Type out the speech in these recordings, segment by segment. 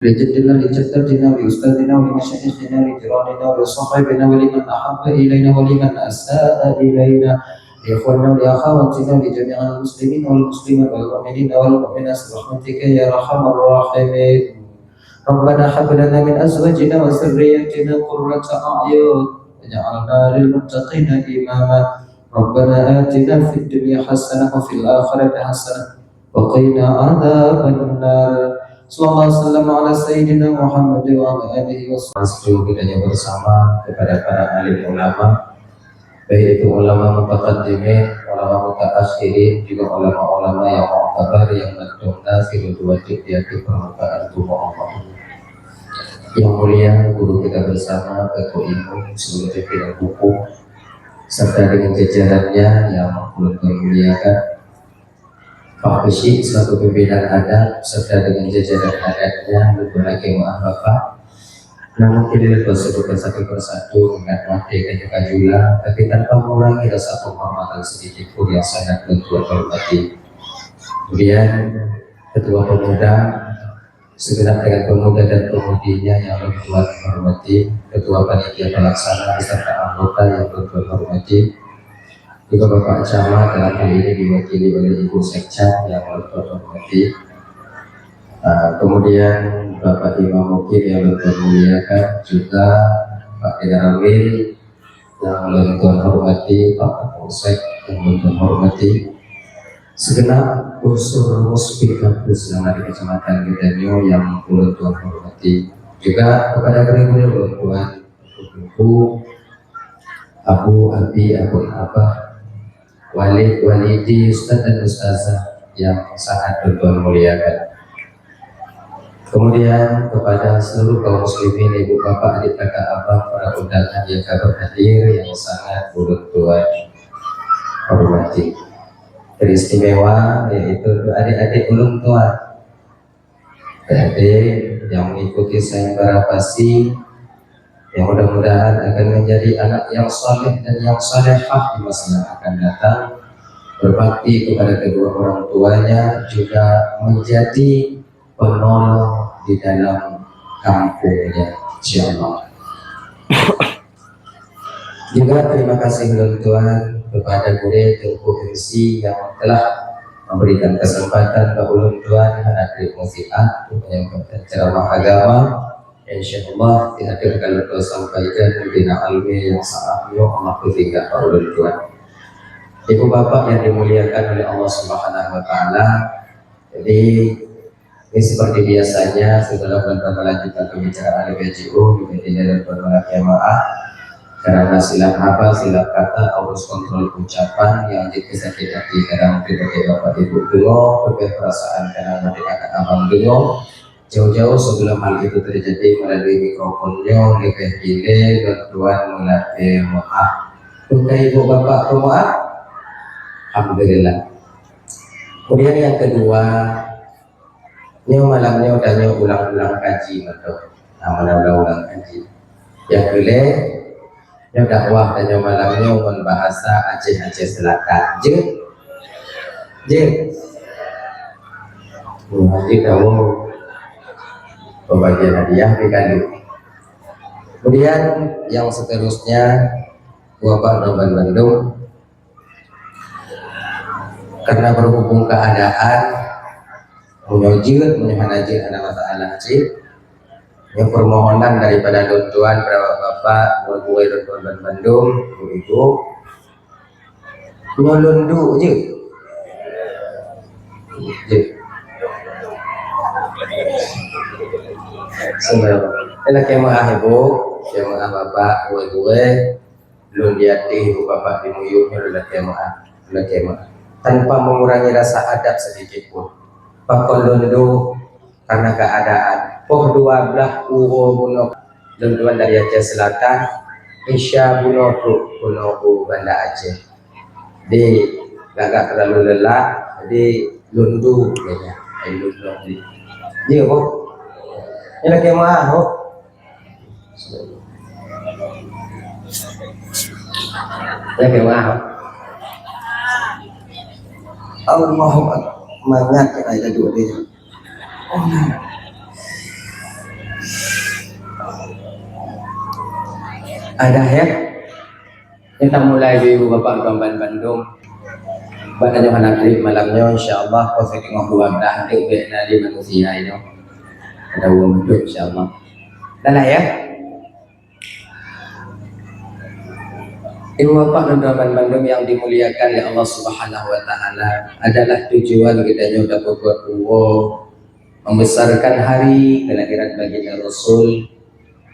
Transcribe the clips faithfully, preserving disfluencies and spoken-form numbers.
لجدنا لجدتنا لأستاذنا ولمشايخنا لجيراننا ولصاحبنا ولمن أحب إلينا ولمن أساء إلينا، لإخواننا ولأخواتنا ولجميع المسلمين والمسلمات والمؤمنين والمؤمنات برحمتك يا أرحم الراحمين. ربنا هب لنا من أزواجنا وذرياتنا قرة أعين واجعلنا للمتقين إماما. ربنا آتنا في الدنيا حسنة وفي الآخرة حسنة وقنا عذاب النار. صلى الله وسلم على سيدنا محمد وعلى آله وصحبه. Seluruh kita yang bersama, kepada para alim ulama, baik itu ulama mutaqaddimin, ulama mutaakhirin, juga ulama-ulama yang mu'tabar, yang mantong nazil wajib di atas permukaan bumi Allah. Yang mulia guru kita bersama, Teungku Imum, seluruh pimpinan hukum, serta dengan jajarannya yang ulôn muliakan, Pak Keuchik selaku pimpinan adat, serta dengan jajaran adatnya, beberapa jemaah Bapak. Namun, kita telah sebutkan satu persatu, mengingat waktu yang kita jula, tapi tanpa mengurangi rasa penghormatan sedikit pun yang sangat ulôn hormati. Kemudian, Ketua Pemuda, segenap dewan pemuda dan pemudinya yang ulôn hormati, Ketua Panitia Pelaksana beserta anggota yang ulôn hormati, juga Bapak Camat dalam hal ini diwakili oleh Ibu Sekcam yang ulôn hormati. Ah, kemudian Bapak Imam Mukim yang ulôn muliakan, juga Pak Danramil yang ulôn hormati, Pak Kapolsek yang ulôn hormati, segenap unsur Muspikampus yang ada di kecamatan geutanyoe yang ulôn hormati, juga kepada guru-guru ulôn tuan, Teungku, Abu, Abi, Abon, Abah, Walid, Walidi, Ustaz dan Ustazah yang sangat ulôn muliakan. Kemudian kepada seluruh kaum muslimin, ibu, bapak, adik, kakak, abang, para undangan yang ka berhadir yang sangat ulôn tuan hormati. Teristimewa yaitu untuk adik-adik ulôn tuan, adik-adik yang mengikuti sayembara PASI, yang mudah-mudahan akan menjadi anak yang saleh dan yang salehah di masa yang akan datang, berbakti kepada kedua orang tuanya, juga menjadi penolong di dalam kampungnya, insyaallah. Juga terima kasih ulôn tuan kepada gurèe Teungku M C yang telah memberikan kesempatan bagi ulôn tuan hadir meusiat untuk menyampaikan ceramah agama. Insyaallah, di akhir akan ulôn sampaikan bina ilmu yang sangat nyoe Allah berikan bagi ulôn tuan. Ibu bapak yang dimuliakan oleh Allah Subhanahu wa Taala, jadi, ini seperti biasanya, sebelum kita melanjutkan pembicaraan lebih jauh, kita tidak ada berbagai maaf karena silap haba, silap kata, harus kontrol ucapan yang jadi sakit hati kadang tiba-tiba Bapak Ibu dengar, tiba perasaan kadang ada kakak abang dengar. Jauh-jauh sebelum hal itu terjadi, melalui mikrofon nyoe, lebih gile dan tuan melatih maaf. Bukan ibu bapak pemaaf? Alhamdulillah. Kemudian yang kedua, nyoe malam nyoe tanyoe ulang-ulang kaji mantong. Nah, mana ulang-ulang kaji. Yang keulhèe, nyoe dakwah tanyoe malam nyoe ngon bahasa Aceh, Aceh Selatan. Jeuet? Jeuet? Oh, jeuet tahu pembagian hadiah di kali. Kemudian yang seterusnya, Bapak dan Bandung, karena berhubung keadaan, meunyoe jeuet, meunyoe hana jeuet, hana masalah cit. Nyoe permohonan daripada lôn tuan, para bapak, gurèe-gurèe lôn tuan ban bandum, ibu-ibu. Nyoe lôn duek jeuet. Jeuet. Sebenarnya. Lakèe meu'ah ibu, lakèe meu'ah bapak, gurèe-gurèe. Lôn di ateueh, ibu bapak di miyueb nyoe lôn lakèe meu'ah, lôn lakèe meu'ah. Tanpa mengurangi rasa adab sedikit pun. Pakon lôn duek karena keadaan. Poh dua blaih uroe bunoe lôn tuan dari Aceh Selatan, Isya bunoe trôk bunoe u Banda Aceh. Di, agak terlalu lelah, jadi lôn duek, ya. Ai lôn duek di. Ya, Bu. Ini lakèe meu'ah, Bu. Lakèe meu'ah. Allahu Akbar. Mangat ka ai laduk dia. Oh, nah. Ada ya? Kita mulai di ibu bapak tuan ban bandum. Bak tanyoe hana trép malam nyoe, insya Allah, pukul setengah dua belas, dek bek na di manusia ini. Ada uang betul, insya Allah. Dah lah ya? Ibu bapak dan tuan ban bandum yang dimuliakan oleh Allah Subhanahu wa Ta'ala, adalah tujuan kita nyoe dapat buat uang membesarkan hari kelahiran baginda Rasul.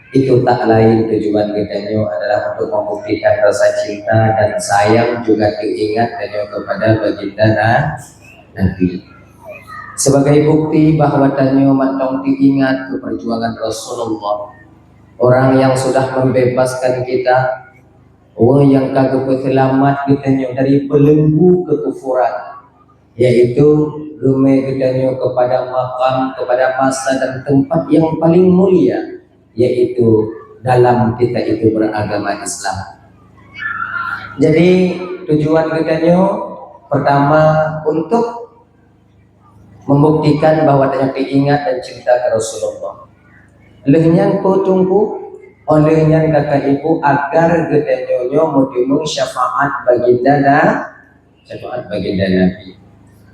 Itu tak lain tujuan kita nyoe adalah untuk membuktikan rasa cinta dan sayang juga teuingat tanyoe kepada baginda Na-, Nabi. Sebagai bukti bahwa tanyoe mantong teuingat ke perjuangan Rasulullah, orang yang sudah membebaskan kita, orang yang ka geupeuseulamat geutanyoe dari belenggu kekufuran, yaitu geumé geutanyoe kepada makam, kepada masa dan tempat yang paling mulia, yaitu dalam kita itu beragama Islam. Jadi, tujuan geutanyoe pertama untuk membuktikan bahwa tanyoe teuingat dan cinta ke Rasulullah. Lheueh nyan peue Teungku, oleh nyan kakak ibu, agar geutanyoe nyoe meuteumeung syafaat baginda Na-, syafaat baginda Nabi.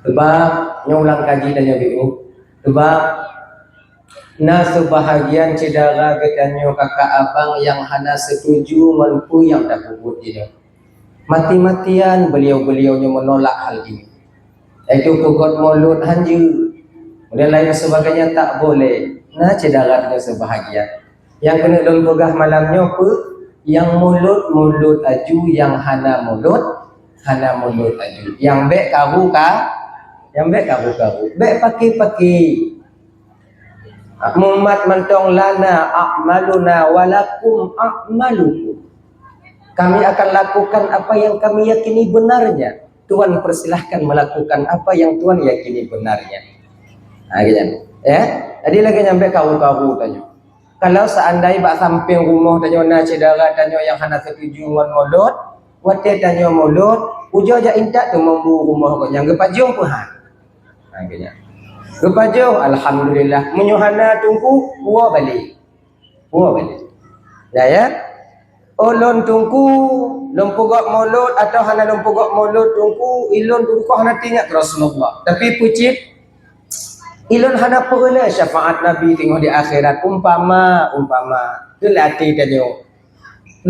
Sebab nyoe ulang kaji tanyoe biu. Sebab na seubahagian syedara geutanyoe kakak abang nyang hana setuju ngon peue nyang tapeubuet jinoe. Mati-matian beliau-beliau nyoe menolak hal ini. Yaitu peugot mulod hanjeuet. Kemudian lain sebagainya tak boleh. Na syedara nyoe seubahagian. Nyang keuneuk lôn peugah malam nyoe peue? Nyang mulod, mulod aju, nyang hana mulod, hana mulod aju. Nyang bèk karu ka, nyang bèk karu-karu. Bèk paké-paké. Mumat mantong lana a'maluna wa lakum a'malukum. Kami akan lakukan apa yang kami yakini benarnya. Tuan persilahkan melakukan apa yang Tuan yakini benarnya. Ha, gitu. Ya. Jadi lagèe nyan bèk karu-karu tanyoe. Kalau seandai bak sampéng rumoh tanyoe na syedara tanyoe nyang hana setuju ngon mulod, watèe tanyoe mulod, ujoe jak intat teumon bu rumoh gobnyan geupajoh peuhan. Ha, gitu. Geupajoh, alhamdulillah. Meunyoe hana Teungku, woe balek. Woe balek. Ya, ya. Oh, lôn Teungku, lôn peugot mulod atau hana lôn peugot mulod Teungku, ilôn Teungku hana teuingat Rasulullah. Tapi peucit, ilôn hana peureulèe syafaat Nabi singoh di akhirat. Umpama, umpama, keu lati tanyoe.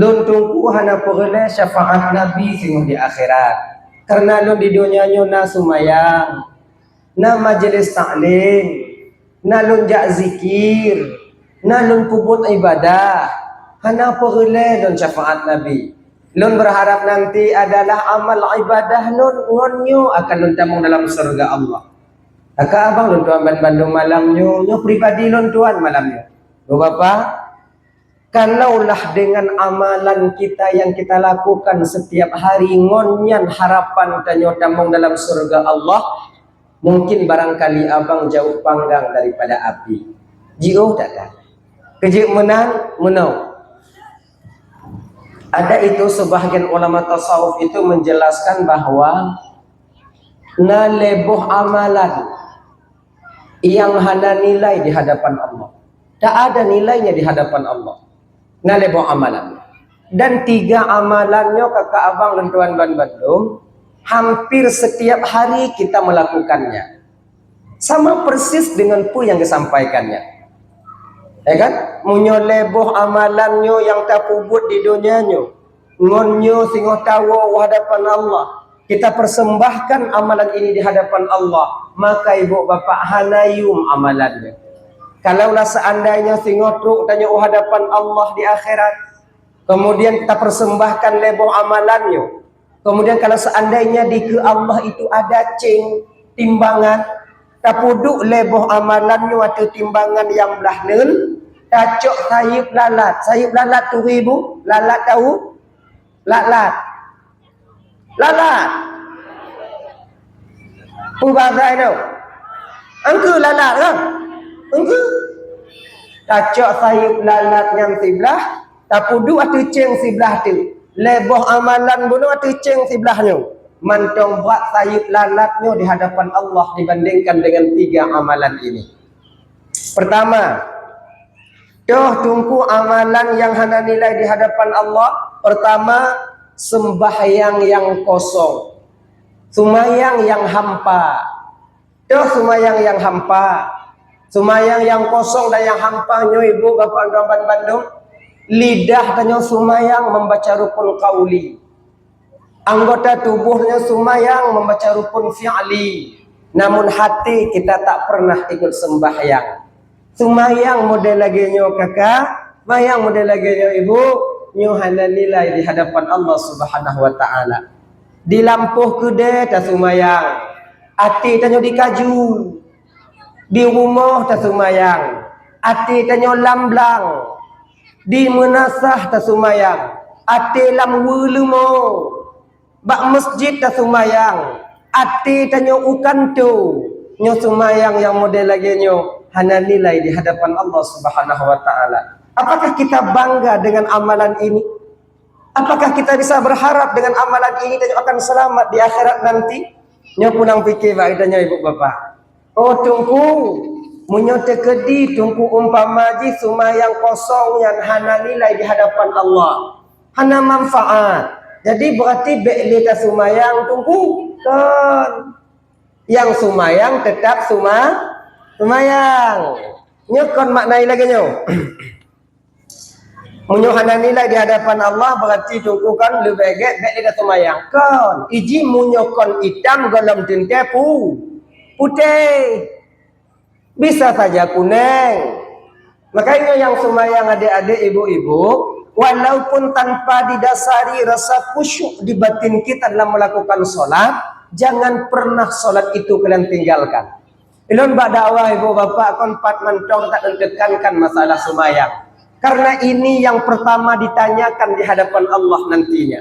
Lôn Teungku hana peureulèe syafaat Nabi singoh di akhirat. Karena lôn di donya nyoe na seumayang, na majelis taklim, na lôn jak zikir, na lôn peubuet ibadah, hana peureulèe lôn syafaat Nabi. Lôn berharap nanti adalah amal ibadah lôn ngon nyoe akan lôn tamong dalam syeuruga Allah. Kakak abang lôn tuan ban bandum malam nyoe, nyoe pribadi lôn tuan malam nyoe. Nyoe Bapak, kalaulah dengan amalan kita yang kita lakukan setiap hari ngon nyan harapan tanyoe tamong dalam syeuruga Allah, mungkin barangkali abang jauh panggang daripada api. Jiôh that-that. Keu jeuet meunan, meunoe. Ada itu sebahagian ulama tasawuf itu menjelaskan bahwa na lhèe boh amalan nyang hana nilai di hadapan Allah. Tak ada nilainya di hadapan Allah. Na lhèe boh amalan. Dan tiga amalan nyoe kakak abang lôn tuan ban bandum, hampir setiap hari kita melakukannya. Sama persis dengan peue nyang geusampaikannya. Ya kan? Meunyoe lhèe boh amalan nyoe nyang tapeubuet di donya nyoe, ngon nyoe singoh tawoe u hadapan Allah, kita persembahkan amalan ini di hadapan Allah, maka ibu bapak hana yum amalan nyoe. Kalaulah seandainya singoh trok tanyoe u hadapan Allah di akhirat, kemudian kita persembahkan lhèe boh amalan nyoe, kemudian kalau seandainya dikeue Allah itu ada céng timbangan, tapeuduek lhèe boh amalan nyoe ateueh timbangan nyang blah neuen, tacok sayeuep lalat. Sayeuep lalat turi bu, lalat tau? Lalat. Lalat. Peue bahasa nyoe? Engkeu lalat kan? Engkeu. Tacok sayeuep lalat nyang siblah, tapeuduek ateueh céng siblah teuk. Lhèe boh amalan bunoe ateueh céng siblah nyoe. Mantong brat sayeuep lalat nyoe di hadapan Allah dibandingkan dengan tiga amalan ini. Pertama, Toh Teungku amalan nyang hana nilai di hadapan Allah? Pertama, sembahyang nyang kosong, sumayang nyang hampa. Toh sumayang nyang hampa, sumayang nyang kosong dan nyang hampa nyoe, ibu bapak droe ban bandum. Lidah tanyoe sumayang membaca rukun qauli. Anggota tuboh nyoe sumayang membaca rukun fi'li, namun hati kita tak pernah ikut sembahyang. Sumayang model lagée nyoe kakak, sumayang model lagée nyoe ibu, nyoe hana nilai di hadapan Allah Subhanahu wa Ta'ala. Di lampôh keudée tasumayang, até tanyoe di kaju. Di rumoh tasumayang, até tanyoe lam blang. Di meunasah tasumayang, até lam weuleumo. Bak masjid tasumayang, até tanyoe u kantô. Nyoe sumayang nyang model lagée nyoe hana nilai di hadapan Allah Subhanahu wa Ta'ala. Apakah kita bangga dengan amalan ini? Apakah kita bisa berharap dengan amalan ini tanyoe akan selamat di akhirat nanti? Nyoe pulang pike bak geutanyoe ibu bapak. Oh Teungku, meunyoe teukeudi Teungku umpama jih sumayang kosong nyan hana nilai di hadapan Allah, hana manfaat. Jadi berarti bék lé tasumayang Teungku. Kon. Nyang sumayang tetap suma-, sumayang. Nyoe kon makna lagée nyoe. Meunyoe hana nilai di hadapan Allah, berarti Teungku kan leubeh gét bék lé tasumayang. Kon, iji meunyoe kon itam gohlom teuntée pu-, putéh. Bisa saja kunéng. Makanya nyang sumayang adék-adék, ibu-ibu, walaupun tanpa didasari rasa khusyuk di batin kita dalam melakukan sholat, jangan pernah sholat itu kalian tinggalkan. Ulôn bak dakwah ibu bapak kon pat mantong tak tekankan masalah sumayang. Karena ini yang pertama ditanyakan di hadapan Allah nantinya.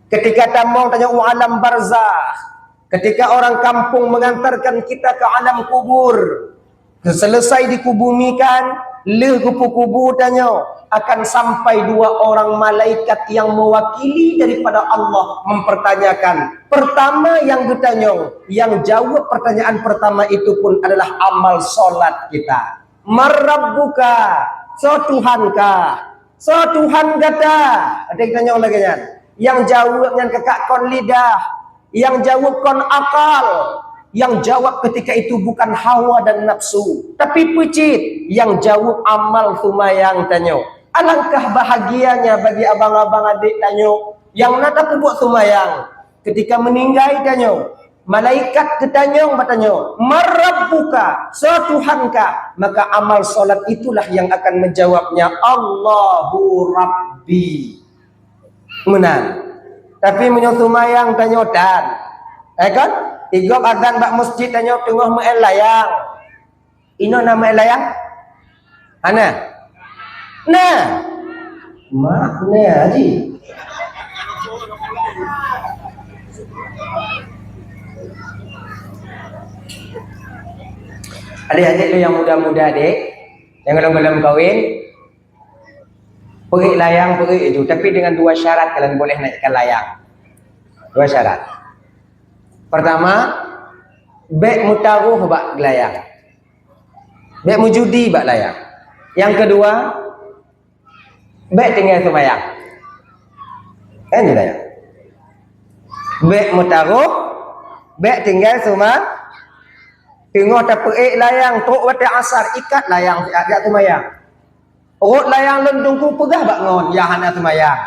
Ketika tamong tanyoe u alam barzakh, ketika orang kampung mengantarkan kita ke alam kubur, selesai dikubumikan, lheueh geupeukubu tanyoe, akan sampai dua orang malaikat yang mewakili daripada Allah mempertanyakan. Pertama yang geutanyong, yang jawab pertanyaan pertama itu pun adalah amal sholat kita. "Man rabbuka?" Soe Tuhan kah? Soe Tuhan gata? Ada yang tanyong lagée nyan. Yang jawab nyan kakak kon lidah, yang jawab kon akal, yang jawab ketika itu bukan hawa dan nafsu, tapi peucit, yang jawab amal sumayang tanyoe. Alangkah bahagianya bagi abang-abang adék tanyoe nyang na tapeubuet sumayang. Ketika meuninggai tanyoe, malaikat geutanyong bak tanyoe, "Man rabbuka?" Soe Tuhan kah? Maka amal sholat itulah yang akan menjawabnya, "Allahu Rabbi." Meunan. Tapi meunyoe sumayang tanyoe tan, eh kan? Igob azan bak masjid tanyoe teungoh meu'en layang. Inoe na meu'en layang? Hana? Na. Mak na haji. Adik-adik tu yang muda-muda dek, yang belum-belum kahwin, peuék layang, peuék itu, tapi dengan dua syarat kalian boleh naikkan layang. Dua syarat. Pertama, bék meutarôh bak layang. Bék meujudi bak layang. Yang kedua, bék tinggai seumayang. Kan layang. Bék meutarôh, bék tinggai seuma-, teungoh tapeuék layang, trok watée asar, ikat layang siat jak seumayang. Rot layang lôn teungku peugah bak ngon, ya hana seumayang.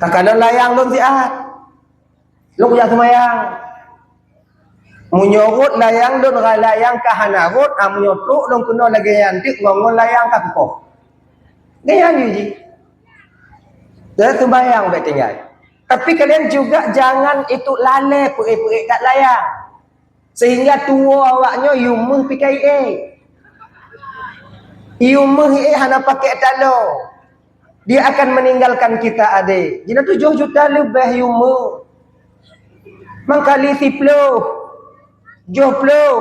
Takalon layang lôn siat. Lôn jak seumayang. Meunyoe rot layang lôn, rai layang ka hana rot, ah, meunyoe trok lôn keunoe lagée nyan teuk ngon-ngon layang ka kukoh. Lagée nyan jih. Jadi seumayang bék tinggai. Tapi kalian juga jangan itu lalée peuék-peuék that layang. Sehingga tuwoe awaknyoe yum méuh pih ka iék. Yum méuh iék hana pakék taloe. Dia akan meninggalkan kita, adek. Jinoe tujoh juta leubeh yum méuh. Mangkali siploh, joh ploh.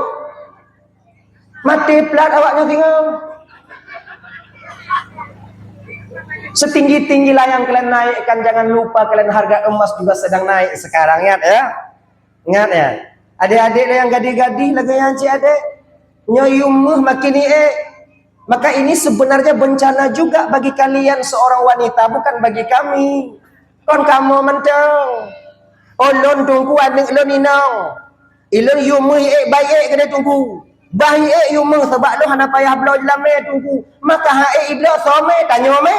Maté plat awaknyoe singoh. Setinggi-tinggi layang kalian naikkan, jangan lupa kalian harga emas juga sedang naik sekarang, ingat ya. Ingat ya. Adek-adek nyang gadih-gadih lagée nyan cit adek. Nyoe yum méuh makin iék. Maka ini sebenarnya bencana juga bagi kalian seorang wanita, bukan bagi kami. Kon kamoe mantong. Oh, lôn Teungku, aneuk lôn inong. Ilôn yue meuh ék baik ék keudéh Teungku. Bah ék yue meuh sabab lôn hana payah bloe jeulamé Teungku. Maka han ék ibloe soe mé, tanyoe mé.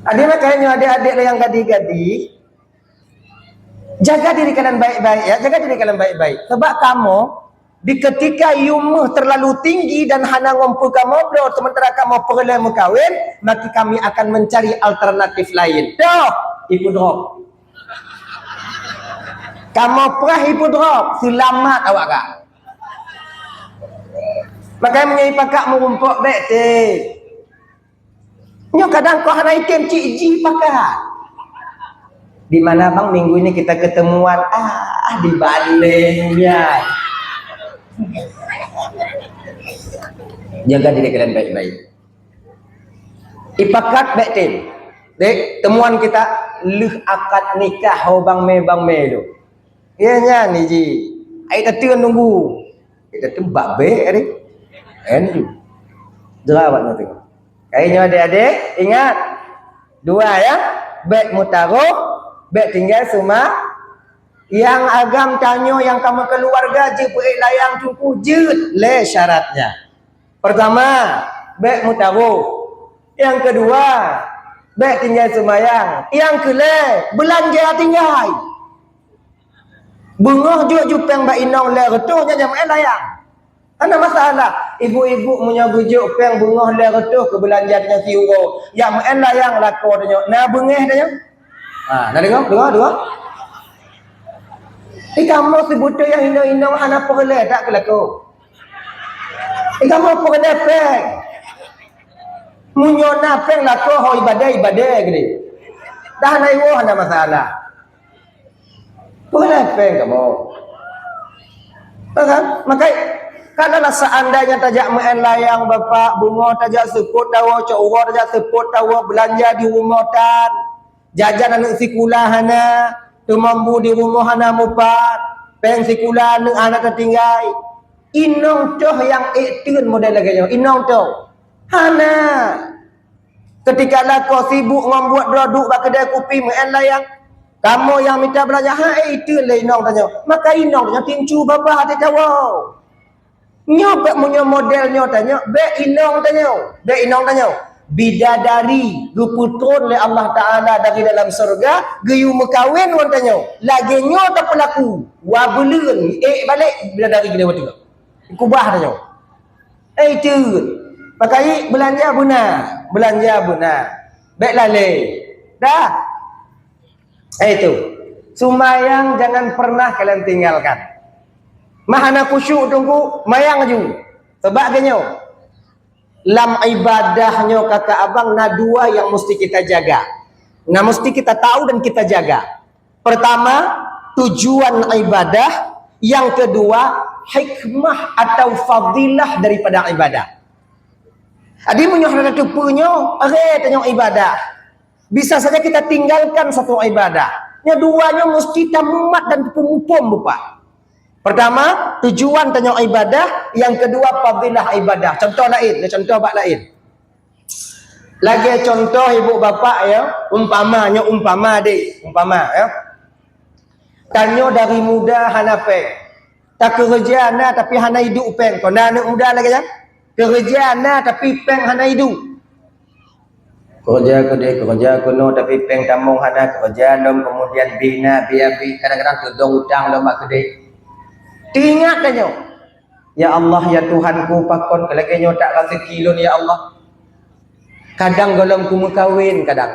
Adik makanya adik-adik yang gadih-gadih, jaga diri kalian baik-baik ya, jaga diri kalian baik-baik. Sebab kamoe di ketika yue meuh terlalu tinggi dan hana ngon peue kamoe bloe, sementara kamoe peureulée meukawen, maka kami akan mencari alternatif lain. Toh, ibu drop. Kamoe prah ibu drop, seulamat awak ka. Makanya meunyoe ipakat meurumpok bék teh. Nyoe kadang kau hana item cik ji pakat. Di mana bang minggu ini kita ketemuan? Ah, di Bandung ya. Jaga diri kalian baik-baik. Ipakat bék teh. Dek, temuan kita leuh akad nikah ho bang mé bang mé tu. Ya nyan ni ji. Ai tateun nunggu. Ai tateun bak bék tadi. Kan tu. Jerawat nanti. Kainyoe adik-adik, ingat. Dua ya. Bék meutaroh, bék tinggai seuma. Nyang agam tanyoe nyang kamoe keuluwarga jeuet peuék layang Teungku jeuet lé syaratnya. Pertama, bék meutaroh. Nyang keudua, bék tinggai seumayang. Nyang keulhée, beulanja tinggai. Beungoh jok ju péng bak inong lhée reutôh nyan nyang meu'en layang. Hana masalah. Ibu-ibu meunyoe geujok péng beungoh lhée reutôh keu beulanja nyan siuroe, nyang meu'en layang lakoe tanyoe. Na beungéh tanyoe? Ha, na deungoe? Deungoe, deungoe. Di kamoe seubeutôi nyang inong-inong hana peureulée that keu lakoe. Di kamoe peureulée péng. Meunyoe na péng lakoe ho ibadah-ibadah geude. Dah na iwoe hana masalah. Peureulée péng kamoe. Kan? Makai, kalau lah seandainya tajak meu'en layang bapak, beungoh tajak seupôt tawoe, cok uroe tajak seupôt tawoe, beulanja di rumoh tan, jajan aneuk sikula hana, teumambu di rumoh hana mupat, péng sikula aneuk hana tatinggai. Inong toh nyang ék teun model lagée nyoe, inong toh. Hana. Ketika lakoe sibuk ngon buet droe duek bak keudée kupi meu'en layang, kamoe nyang mita beulanja han ék iteun lé inong tanyoe. Maka inong tanyoe tincu babah até tawoe. Nyoe bék meunyoe model nyoe tanyoe, bék inong tanyoe, bék inong tanyoe. Bidadari geupeutron lé Allah Taala dari dalam syeuruga geuyue meukawen ngon tanyoe. Lagée nyoe tapeulaku, wa beuleuen ék balek bidadari keudeh watée. Kubah tanyoe. Eh, itu. Pakai beulanja beuna, beulanja beuna. Bék lalée. Dah. Eh, itu. Seumayang jangan pernah kalian tinggalkan. Mah hana khusyuk Teungku, mayang aju. Sebab geuh nyoe, lam ibadah nyoe kata abang na dua yang mesti kita jaga. Nah, mesti kita tahu dan kita jaga. Pertama, tujuan ibadah. Yang kedua, hikmah atau fadilah daripada ibadah. Jadi, meunyoe hana tateupeue nyoe, aré tanyoe ibadah. Bisa saja kita tinggalkan satu ibadah. Nyoe dua nyoe mesti tamumat dan peumuphom beupah. Pertama, tujuan tanyoe ibadah, yang kedua, fadilah ibadah. Contoh lain, contoh bak lain. Lagée contoh ibu bapak ya, umpama nyoe umpama deh, umpama ya. Tanyoe dari muda hana péng. Takeureuja na tapi hana iduek péng. Kon na aneuk muda lagée nyan? Keureuja na tapi péng hana iduek. Keureuja keudeh, keureuja keunoe tapi péng tamong hana, keureuja lom keumudian bina, bia bi, kadang-kadang teudong utang lom bak keudeh. Teuingat tanyoe, "Ya Allah, ya Tuhanku, pakon keu lagée nyoe that raseuki lôn, ya Allah?" Kadang gohlom kumeukawen, kadang.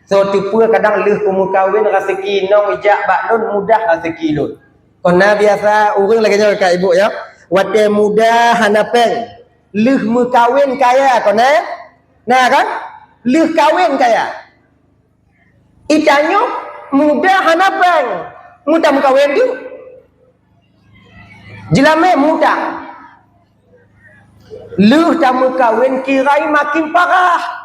Soe teupeue kadang lheueh kumeukawen raseuki inong ijak bak lôn mudah raseuki lôn. Kon na biasa ureuëng lagée nyoe ka ibu ya. Watée muda hana péng, lheueh meukawen kaya kon na? Na kan? Lheueh kawen kaya. Itanyoe muda hana péng, muda meukawen tu. Jeulamé muda. Lheueh tameukawen kirai makin parah.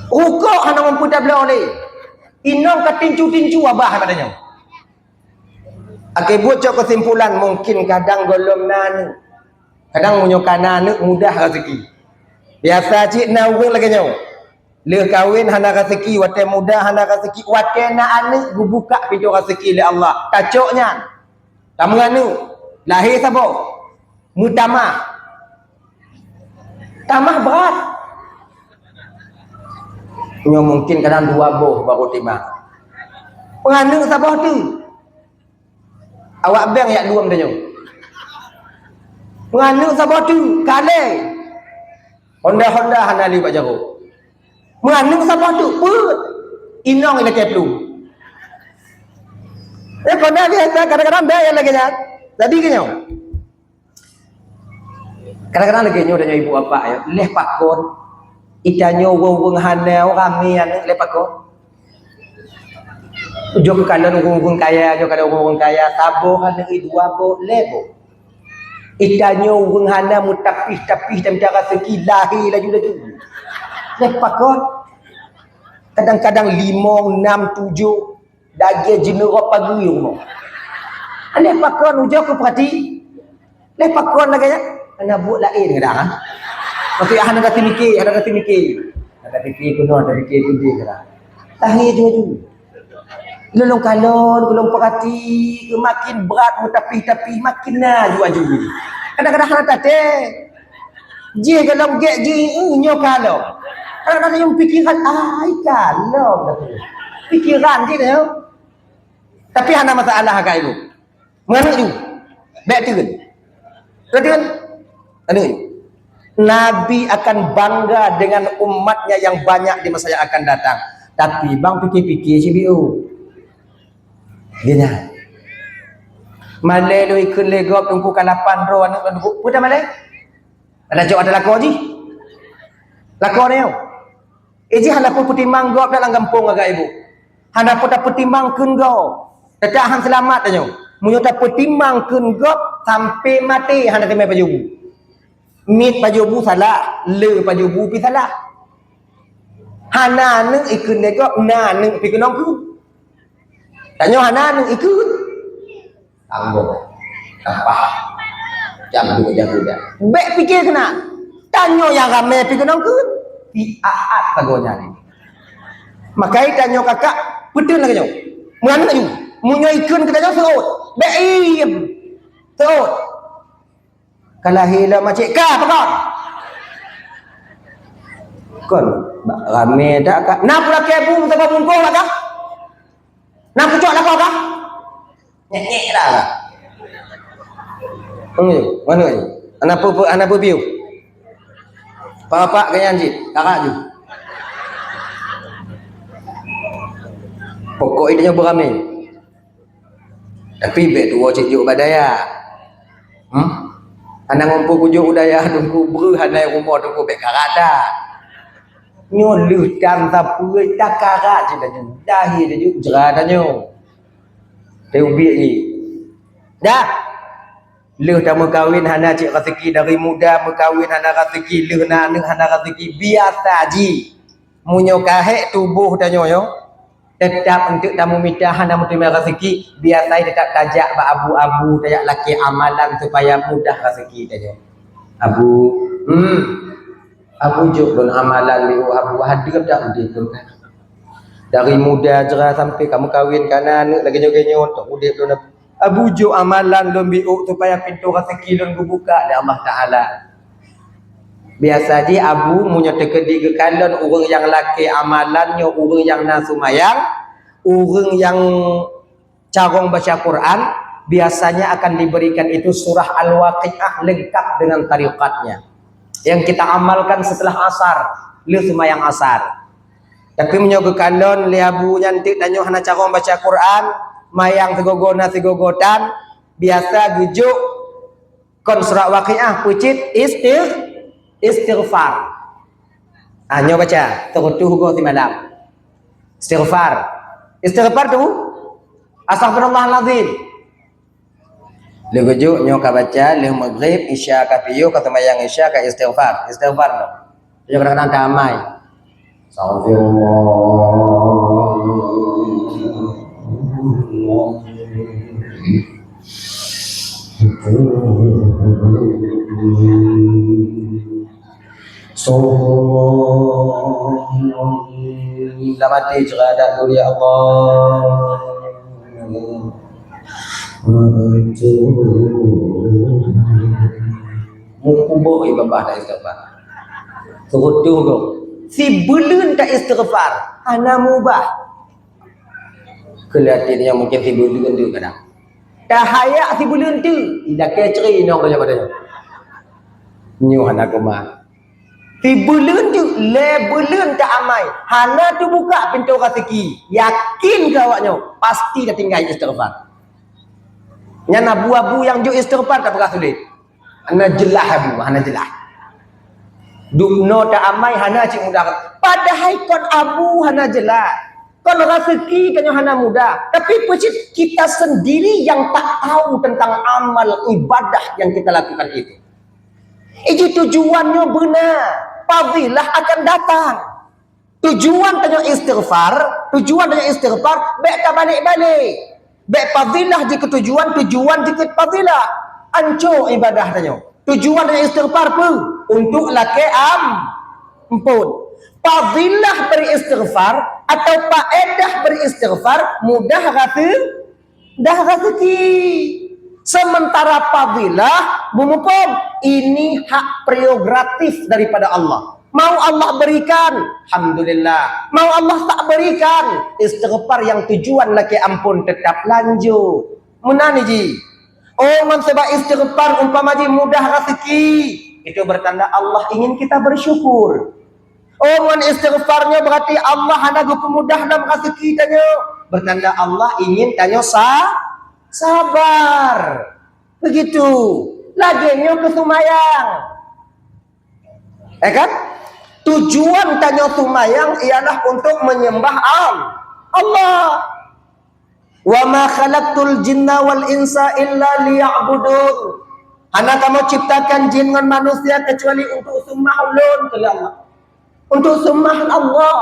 Rukok hana mampu tabloe lé. Inong ka tincu-tincu abah kata nyoe. Akhé buet cok keusimpulan, mungkin kadang gohlom na aneuk. Kadang meunyoe ka na aneuk mudah raseuki. Biasa cit na ureuëng lagée nyoe. Lheueh kawen hana raseuki, watée muda hana raseuki, watée na aneuk geubuka pintoe raseuki lé Allah. Tacok nyan. Tameuaneuk. Lahé saboh. Meutamah. Tamah brat. Nyoe mungkin kadang dua boh baru timah. Penganeuk saboh tu. Awak bank yak luem tanyoe. Penganeuk saboh tu, kalé. Honda-honda hana li bak jaroe. Menganeuk saboh tu, peuet. Inong ilakée plueng. Eh, kona biasa, kadang-kadang bank nyang lagée nyan. Jadi ke nyoe. Kadang-kadang lagée nyoe tanyoe ibu bapak ya, leh pakon. Itanyoe ureuëng-ureuëng hana ramé aneuk leh pakon. Jok kalon ureuëng-ureuëng kaya, jok kalon ureuëng-ureuëng kaya, saboh aneuk dua boh, lhée boh. Itanyoe ureuëng hana meutapih-tapih dan cara seuki lahé laju-laju. Leh pakon. Kadang-kadang limong, enam, tujoh. Dagée jeuneurok pagi rumoh. Leh pakon ujoe keu peurati. Leh pakon lagée nyan. Hana buet laén kadang, ha? Maksud hana gaki mikir, hana gaki mikir. Hana gaki mikir keunoe, hana gaki mikir keunoe kadang. Lahé ju-ju. Lôn kalon, lôn peurati, keu makin brat meutapih-tapih, makin na ju-ju. Kadang-kadang hana taté. Jih golom gét jih, eh, nyoe ka lom. Kadang-kadang nyang pikiran, ai, ka lom dah tu. Pikiran jih dah. Tapi hana masalah agak ibu. Menganeuk ju. Bèk teun. Betul? Aneuk ju. Nabi akan bangga dengan umatnya yang banyak di masa yang akan datang. Tapi bang pikir-pikir si biu. Dia nyan. Malèe lôn ikheun lé gob teungku ka lapan droe aneuk lôn teungku. Peue dah malèe? Ada jaweueb ada lakoe jih. Lakoe nyoe. Eh, jih hana peupeutimang gob lam gampông agak ibu. Hana peue tapeutimang kheun gob. Teutap han seulamat tanyoe. Meunyoe tapeutimang kheun gob sampai maté hana teumé pajoh bu. Miet pajoh bu salah, le pajoh bu pi salah. Hana aneuk ikheun lé gob, na aneuk pi keunong kheun. Tanyoe hana aneuk ikheun. Tanggong. Apa? Jam tu jago dah. Bèk pikir keunan. Tanyoe nyang ramé pi keunong kheun. Pi aat sagoe nyan. Makai tanyoe kakak, peuteun lagèe nyoe. Meuaneuk ju. Meunyoe ikheun keu tanyoe seuôt. Bèk iem. Seuôt. Ka lahé lom macet ka pakon. Kon, bak ramé dak ka. Na pulakèe bu saboh bungkôh bak ka? Na pucok lakoe ka? Nyek-nyek dah ka. Hmm, mana ni? Aneuk peue, aneuk peue biu? Bapak ganyan cit, kakak ju. Pokok idenya beramé. Tapi bèk tuwoe cit jok bak dayah. Hmm? Hana ngon peue kujok u dayah teungku breuh hana rumoh teungku bèk karat dah. Nyoe lheueh tan sapeue takarat cit laju. Dahé laju jera tanyoe. Teubiet jih. Dah. Lheueh tameukawen hana cit raseuki dari muda meukawen hana raseuki lheueh na aneuk hana raseuki biasa jih. Meunyoe ka hék tuboh tanyoe nyoe, teutap eunteuk tameumita hana meuteumé raseuki, biasa teutap tajak bak abu-abu, tajak lakèe amalan supaya mudah raseuki tanyoe. Abu, hmm, abu jok lôn amalan lé abu hadeup dak udép lôn ka. Dari muda jera sampai ka meukawen ka na aneuk lagèe nyoe-nyoe, tok udép lôn abu. Abu jok amalan lôn biôk supaya pintoe raseuki lôn geubuka lé Allah Taala. Biasa jih abu meunyoe teukeudi geukalon ureueng nyang lakèe amalan nyoe ureueng nyang na seumayang, ureueng nyang carông baca Quran, biasanya akan diberikan itu surah Al-Waqiah lengkap dengan tareukatnya. Yang kita amalkan setelah asar, lheueh seumayang asar. Tapi meunyoe geukalon lé abu nyan teuk tanyoe hana carông baca Quran, mayang sigogo na sigogo tan, biasa geujok kon surat Waqiah peucit istigh-, istighfar. Ah, nyoe baca, seureutôh goe simalam. Istighfar. Istighfar tu, astagfirullahalazim. Lheueh geujok nyoe ka baca, lheueh Maghrib, Isya ka piôh, ka seumayang Isya, ka istighfar. Istighfar tu. Nyoe kadang-kadang ka amai. Astagfirullah. Dah maté syuhada mulia Allah. Mukubok ié babah dak istighfar. Seurutoh gob. Sibuleuen ta istighfar, hana mubah. Keuliatan nyang mungkin sibuleuen tu kadang. Tahayak sibuleuen tu, ilakée cre inong donya pada nyoe. Nyoe hana keumah. Sibuleuen tu, lhée buleuen ta amai, hana teubuka pintoe raseuki. Yakin keu awak nyoe, pasti tatinggai istighfar. Nyan abu-abu nyang jok istighfar tapeugah sulet. Hana jeulaih abu, hana jeulaih. Dubnoe ta amai hana cit mudah. Padahai kon abu hana jeulaih. Kon raseuki tanyoe hana mudah. Tapi peucit kita sendiri yang tak tahu tentang amal ibadah yang kita lakukan itu. Iji tujuan nyoe beuna, fadilah akan datang. Tujuan tanyoe istighfar, tujuan tanyoe istighfar, bék tabalek-balek. Bék fadilah jikeu tujuan, tujuan jikeu fadilah. Anco ibadah tanyoe. Tujuan tanyoe istighfar peue? Untuk lakée am-, ampôn. Fadilah beristighfar atau faedah beristighfar mudah rasa Dah raseuki. Sementara fadilah, bumuphom, ini hak prerogatif daripada Allah. Mau Allah berikan, alhamdulillah. Mau Allah tak berikan, istighfar nyang tujuan lakée ampôn tetap lanjut. Meunan ji. Oh, ngon sebab istighfar umpama ji mudah raseuki, itu bertanda Allah ingin kita bersyukur. Oh, ngon istighfar nyoe berarti Allah hana geupeumudah lom raseuki tanyoe. Bertanda Allah ingin tanyoe sa-, sabar. Begitu. Lagée nyoe keu seumayang. Ya kan? Tujuan tanyoe seumayang ialah untuk menyembah Al-, Allah. "Wa ma khalaqtul jinna wal insa illa liya'budun." Hana kamoe ciptakan jin ngon manusia kecuali untuk seumah Ulôn, kheun Allah. Untuk seumah Allah.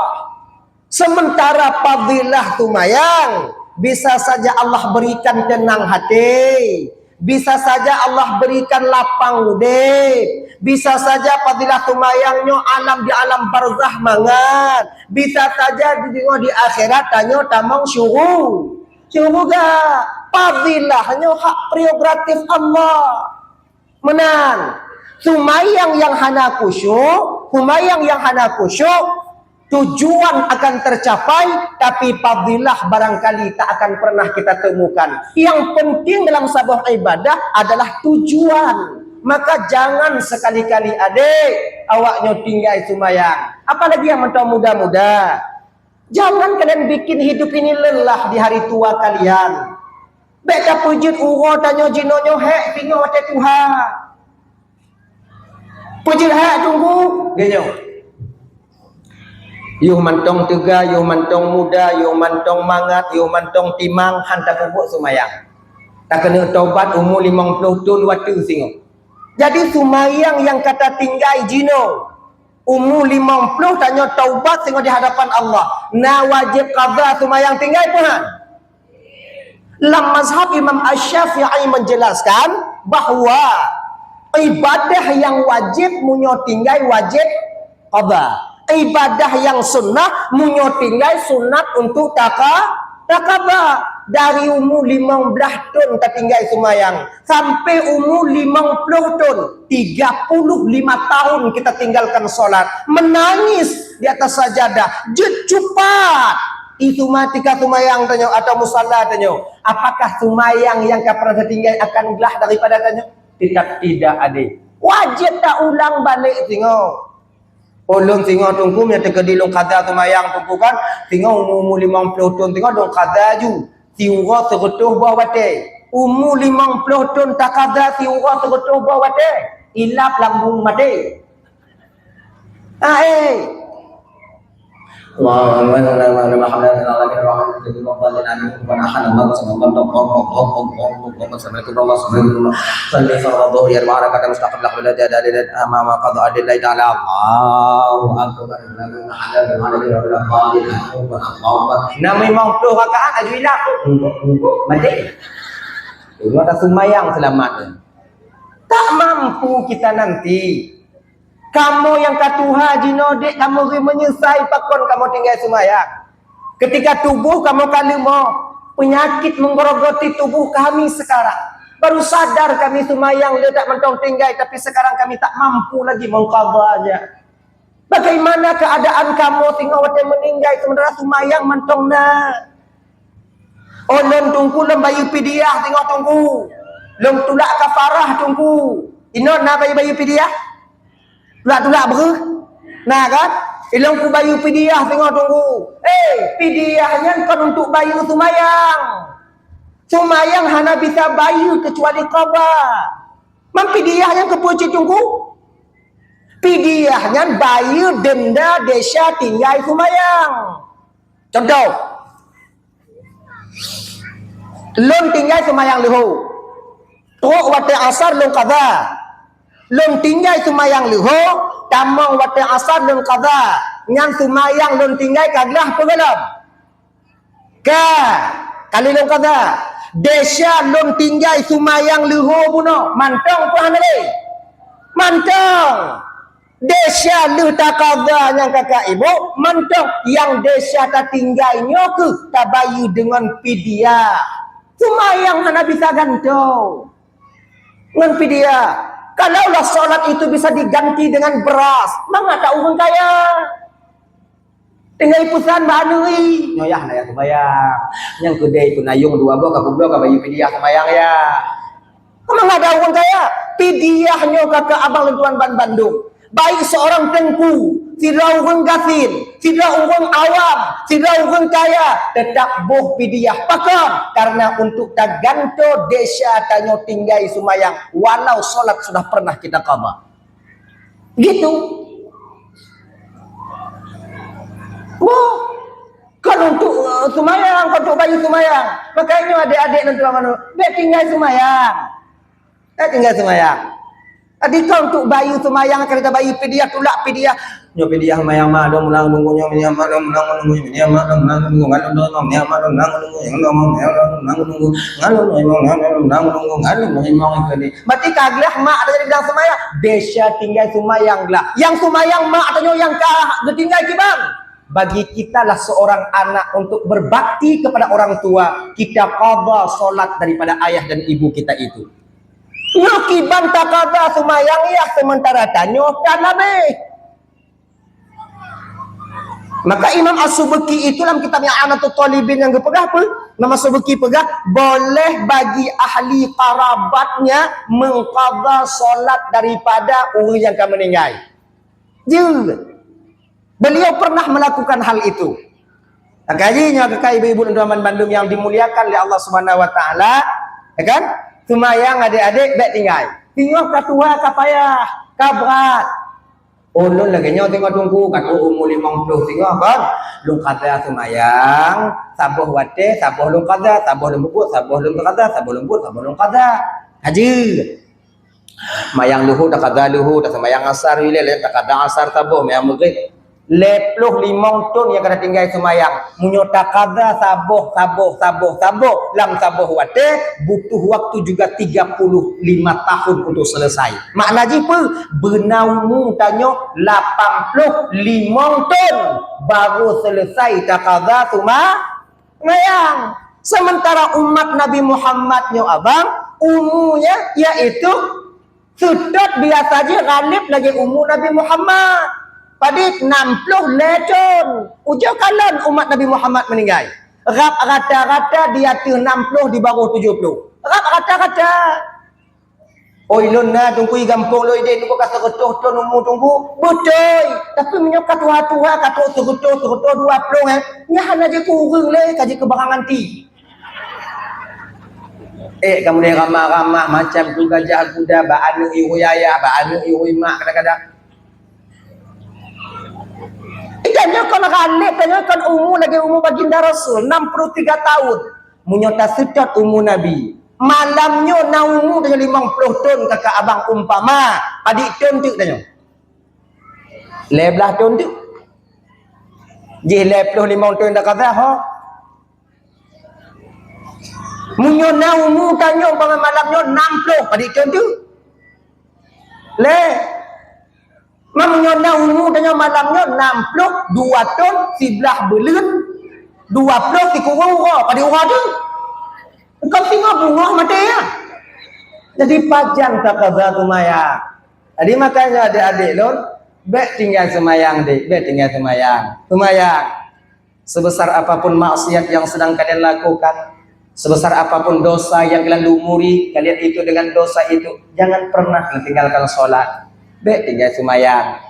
Sementara fadilah seumayang, bisa saja Allah berikan tenang hati, bisa saja Allah berikan lapang udeb, bisa saja fadilah seumayang nyoe alam di alam barzah mangat, bisa saja di, di akhirat tanyoe tamong syuru-, syuruga. Fadilah nyoe hak prerogatif Allah. Meunan, seumayang nyang hana khusyuk, seumayang nyang hana khusyuk, tujuan akan tercapai, tapi fadilah barangkali tak akan pernah kita temukan. Yang penting dalam saboh ibadah adalah tujuan. Maka jangan sekali-kali adek awak nyoe tinggai seumayang. Apalagi nyang mantong muda-muda. Jangan kalian bikin hidup ini lelah di hari tua kalian. Bék tapeujeuet uroe tanyoe jinoe nyoe hék singoh watée tuha. Peujeuet hék teungku, geuh nyoe. Yoh mantong teuga, yoh mantong muda, yoh mantong mangat, yoh mantong timang, han tapeubuet seumayang. Takeuneuk taubat umu limong ploh thon watée singoh. Jadi seumayang nyang ka tatinggai jinoe, umu limong ploh tanyoe taubat singoh di hadapan Allah, na wajéb qadha seumayang tinggai peue han? Lam mazhab Imam Asy-Syafi'i menjelaskan bahwa ibadah nyang wajéb meunyoe tinggai wajéb qadha. Ibadah nyang sunnah meunyoe tinggai sunat untuk taka-, takaba. Dari umu limong blaih thon tatinggai seumayang sampai umu limong ploh thon, tiga puluh lima tahun kita tinggalkan salat, menangis di atas sajadah, jeuet cupat. Itu mati ka seumayang tanyoe atau musalla tanyoe. Apakah seumayang nyang ka pernah tatinggai akan glah daripada tanyoe? Tetap tidak, adek. Wajéb ta ulang balek singoh. Ulôn singoh teungku, meunyoe teukeudi lôn qadha seumayang teungku kan, singoh umu-umu limong ploh thon singoh lôn qadha ju. Siuroe seureutôh boh watée. Umu limong ploh thon taqadha siuroe seureutôh boh watée. Ilab lambung maté. Ah, eh. Allahu Akbar. Nah, limong ploh rakaat aju ilab. Maté. Nyoe taseumayang seulamat. Tak mampu kita nanti. Kamoe nyang ka tuha jinoe dek kamoe geumeunyeusai pakon kamoe tinggai seumayang. Ketika tuboh kamoe ka leumoh, peunyakét menggerogoti tuboh kami sekarang. Baru sadar kami seumayang le that mantong tinggai, tapi sekarang kami tak mampu lagi mengqadanya. Bagaimana keadaan kamoe singoh watée meuninggai sementara seumayang mantong na? Oh, lôn Teungku lôn bayeue pidiah singoh Teungku. Lôn tulak kafarah Teungku. Inong na bayeue-bayeue pidiah? Tulak-tulak breuh? Na kan? Ilong kubayeue pidiah singoh Teungku. Eh, pidiah nyan kon untuk bayeue seumayang. Seumayang hana bisa bayeue keucuali qadha. Man pidiah nyan keupeue cit Teungku? Pidiah nyan bayeue denda desya tinggai seumayang. Contoh, lôn tinggai seumayang leuho. Trok watée asar lôn qadha. Lôn tinggai seumayang leuho, tamong watée asar lôn qadha. Nyan seumayang lôn tinggai ka glah peue gohlom? Ka, ka lheueh lôn qadha. Desya lôn tinggai seumayang leuho bunoe, mantong peue hana lé? Mantong. Desya lheueh taqadha nyang kakak ibu, mantong nyang desya tatinggai nyoe keuh tabayeue deungon pidiah. Seumayang hana bisa gantoe ngon pidiah. Kalaulah salat itu bisa diganti dengan beras, mangat ureuëng kaya. Tinggai peusan bak aneuk, "Nyoe yah na yah seumayang. Nyang keudeh peunayong dua boh ka peubloe ka bayeue pidiah seumayang yah." Mangat ureuëng kaya, pidiah nyoe kakak abang lôn tuan ban bandum. Baik seorang teungku, sidroe ureuëng gasien, sidroe ureuëng awam, sidroe ureuëng kaya, tetap boh pidiah. Pakon? Karena untuk tagantoe desya tanyoe tinggai seumayang, walau salat sudah pernah kita qadha. Gitu. Boh, kon untuk, eh, seumayang, kon untuk bayeue seumayang. Makanya adek-adek lôn tuan, bèk tinggai seumayang. Bèk tinggai seumayang. Tadi kon untuk bayeue seumayang, kan kita bayeue pidiah, tulak pidiah. Nyoe pidiah seumayang mak, dong ulang nunggu, nyoe pidiah mak, dong ulang nunggu, nyoe pidiah mak, dong ulang nunggu, ngalun dong, nyoe pidiah mak, dong ulang nunggu, nyoe dong ulang nunggu, ngalun dong, ngalun dong, ngalun dong, ngalun dong, ngalun dong, ngalun dong. Berarti ka glah mak ada jadi bilang seumayang, desya tinggai seumayang glah. Nyang seumayang mak tanyoe nyang ka geutinggai kiban. Bagi kitalah seorang anak untuk berbakti kepada orang tua, kita qadha salat daripada ayah dan ibu kita itu. Nyoe kiban taqadha seumayang yah sementara tanyoe ka labeh. Maka Imam As-Subki itu dalam kitab I'anatut Talibin nyang geupeugah apa? Imam As-Subki peugah, boleh bagi ahli qarabatnya mengqadha salat daripada ureuëng nyang ka meuninggai. Jeuet. Beliau pernah melakukan hal itu. Maka jih nyoe keukai ibu-ibu dan teman bandum yang dimuliakan oleh Allah Subhanahu wa taala, ya kan? Seumayang adek-adek bèk tinggai. Singoh ka tuha, ka payah, ka brat. Ulôn lagèe nyoe singoh Teungku, ka trok umu limong ploh singoh kon. Lôn qadha seumayang, saboh watèe, saboh lôn qadha, saboh lôn peubuet, saboh lôn qadha, saboh lôn peubuet, saboh lôn qadha. Haji. Mayang luhô, taqadha luhô, taseumayang asar ilèe, lheuh taqadha asar saboh, mayang maghrib. Lhèe ploh limong thôn nyang ka tatinggai seumayang. Meunyoe taqadha saboh, saboh, saboh, saboh lam saboh watèe, butuh waktu juga tiga puluh lima tahun untuk selesai. Makna jih peue? Beuna umu tanyoe lapan ploh limong thôn baru selesai taqadha seuma-, Mayang. Sementara umat Nabi Muhammad nyoe abang, umunya yaitu seutôt biasa jih ghalib lagèe umu Nabi Muhammad. Padit enam ploh lhèe thôn. Ujoe kalon umat Nabi Muhammad meuninggai. Rab rata-rata di ateueh enam ploh di bawah tujoh ploh. Rab rata-rata. Oi, lôn na Teungku i gampông lôn idéh nunggu ka seureutôh thôn umu Teungku. Beutôi. Tapi meunyoe ka tuha-tuha, ka trôk seureutôh, seureutôh dua ploh, eh, nyan hana jikeu ureueng lé, ka jikeu barang anti. Eh, ka mulai ramah-ramah macam tu gajah guda bak aneuk i hui ayah, bak aneuk i hui mak kadang-kadang. Tanyoe kon ranéh, tanyoe kon umu lagèe umu Baginda Rasul, enam puluh tiga tahun. Meunyoe taseutôt umu Nabi, malam nyoe na umu tanyoe limong ploh thôn, kaka abang umpama, padit thôn teuk tanyoe? Lhèe blaih thôn teuk. Jih lhèe ploh limong thôn dah kata, ho? Meunyoe na umu tanyoe bangai malam nyoe enam ploh, padit thon tu? Lé. Meunyoe na umu tanyoe malam nyoe enam ploh, dua thon, siblaih buleuen, dua ploh sikureueng uroe, padit uroe tu? Kon singoh beungoh maté, ya. Jadi pajan takaza seumayang. Jadi makanya adik-adik lôn, bèk tinggai seumayang, dik, bèk tinggai seumayang. Seumayang. Sebesar apapun maksiat yang sedang kalian lakukan, sebesar apapun dosa yang kalian lumuri, kalian itu dengan dosa itu, jangan pernah kalian tinggalkan sholat. Bèk tinggai seumayang.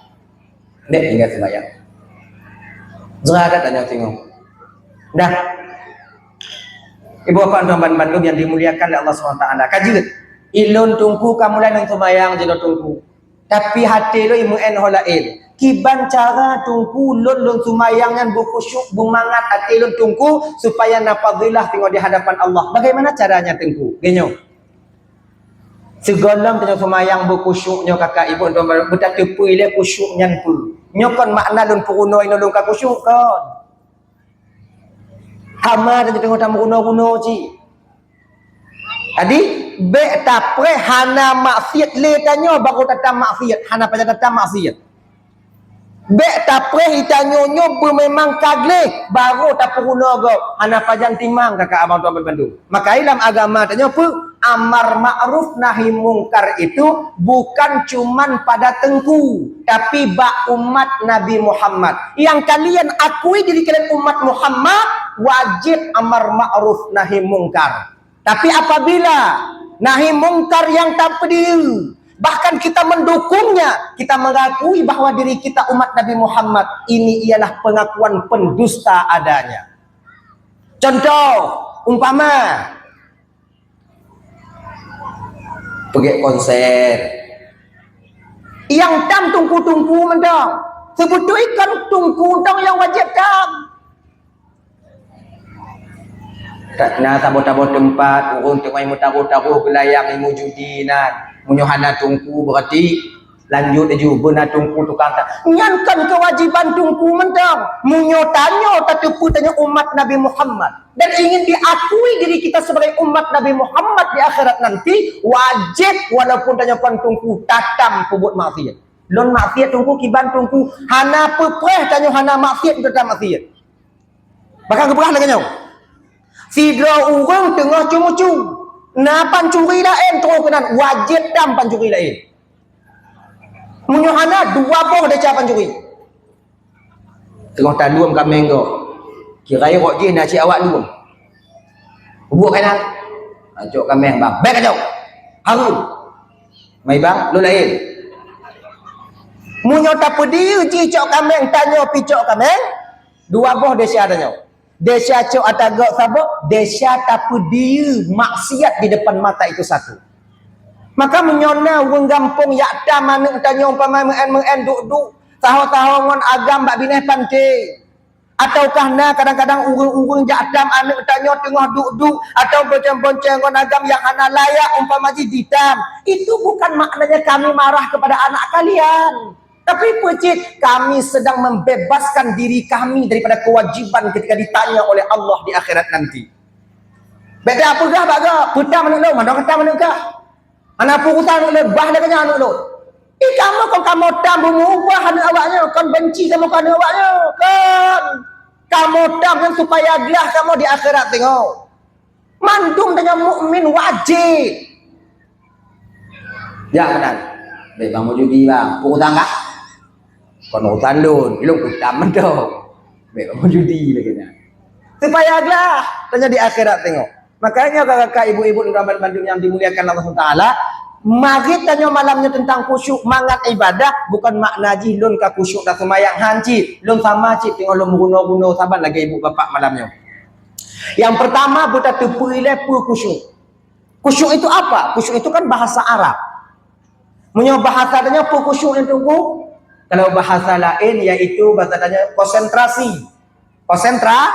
Bèk tinggai seumayang. Jeuet that tanyoe singoh. Dah. Ibu bapak tuan ban bandum yang dimuliakan oleh Allah Subhanahu wa taala. Ka jeuet. Ilôn teungku ka mulai ngon seumayang jinoe teungku. Tapi até lôn imeu'en ho laén. Kiban cara teungku lôn, lôn seumayang nyan beukhusyuk, beumangat até lôn teungku, supaya na fadhilah singoh di hadapan Allah. Bagaimana caranya teungku? Geuh nyoe. Sigohlom tanyoe seumayang beukhusyuk nyoe kakak ibu tuan ban bandum, beutateupeue ilèe khusyuk nyan peue. Nyoe kon makna lôn peurunoe inoe lôn ka khusyuk kon. Hama tanyoe teungoh tameurunoe-runoe cit. Jadi, bèk tapreh hana maksiat lé tanyoe baru tatam maksiat, hana pajan tatam maksiat. Bèk tapreh tanyoe nyoe beumeumang ka gleh baru tapeurunoe gob, hana pajan timang kakak abang tuan ban bandum. Maka lam agama tanyoe peue? Amar ma'ruf nahi mungkar itu bukan cuman pada teungku, tapi bak umat Nabi Muhammad. Yang kalian akui diri kalian umat Muhammad, wajib amar ma'ruf nahi mungkar. Tapi apabila nahi mungkar yang tapeudiri, bahkan kita mendukungnya, kita mengakui bahwa diri kita umat Nabi Muhammad, ini ialah pengakuan pendusta adanya. Contoh, umpama, peugèt konser. Nyang tam teungku-teungku mantong. Seubeutôi kon teungku mantong nyang wajéb tam. Na saboh-saboh teumpat ureueng teungoh meutaroh-taroh geulayang ilmu judi nan. Meunyoe hana teungku, berarti lanjut laju beuna teungku tukang ta-, nyan kon keuwajiban teungku mantong. Meunyoe tanyoe tateupeue tanyoe umat Nabi Muhammad dan ingin diakui diri kita sebagai umat Nabi Muhammad di akhirat nanti, wajéb walaupun tanyoe kon teungku tatam peubuet maksiat. Lôn maksiat teungku, kiban teungku, hana peupreh tanyoe hana maksiat, tatam maksiat. Bahkan geupeugah lagèe nyoe, sidroe ureueng teungoh cu-mucu, na pancuri laén trôh keunan, wajéb tam pancuri laén. Meunyoe hana, dua boh desya pancuri. Teungoh taluem kaméng gob, kira rot jih na cit awak luem. Buet keunan, cok kaméng bang, bèk kacok, hareuem. Mai bang, lôn laén. Meunyoe tapeudiri jih cok kaméng, tanyoe pih cok kaméng, dua boh desya tanyoe. Desya cok ata gob saboh, desya tapeudiri maksiat di depan mata itu satu. Maka meunyoe na ureueng gampông jak tam aneuk tanyoe umpama meu'en-meu'en duek-duek, saho-saho ngon agam bak binéh panté. Ataukah na kadang-kadang ureueng-ureueng jak tam aneuk tanyoe teungoh duek-duek atau bonceng-bonceng ngon agam nyang hana layak umpama jih ditam. Itu bukan maknanya kami marah kepada anak kalian. Tapi peue cit, kami sedang membebaskan diri kami daripada kewajiban ketika ditanya oleh Allah di akhirat nanti. Bèk tapeugah bak gob, peutam aneuk lôn, mantong katam aneuk kah. Hana peurusan aneuk lôn, bah lagèe nyan aneuk lôn. Ih, kamoe kon kamoe tam beumeuubah aneuk awak nyoe, kon benci kamoe keu aneuk awak nyoe, kon. Kamoe tam nyan supaya glah kamoe di akhirat teungoh. Mandum tanyoe mukmin wajéb. Ya, meunan. Bèk bang meujudi bang, peurusan kah? Kon urusan lôn, ilôn kutam mantong. Bèk bang meujudi lagèe nyan. Supaya glah tanyoe di akhirat teungoh. Makanya kakak-kakak, ibu-ibu dan bandum yang dimuliakan Allah Subhanahu wa taala, mari tanyoe malam nyoe tentang khusyuk mangat ibadah, bukan makna jih lôn ka khusyuk dan seumayang, han cit. Lôn sama cit teungoh lôn meurunoe-runoe saban lagèe ibu bapak malam nyoe. Yang pertama, beutateupeue ilèe peue khusyuk. Khusyuk itu apa? Khusyuk itu kan bahasa Arab. Meunyoe bahasa tanyoe peue khusyuk nyan teungku? Kalau bahasa laén yaitu bahasa tanyoe konsentrasi. Konsentra-,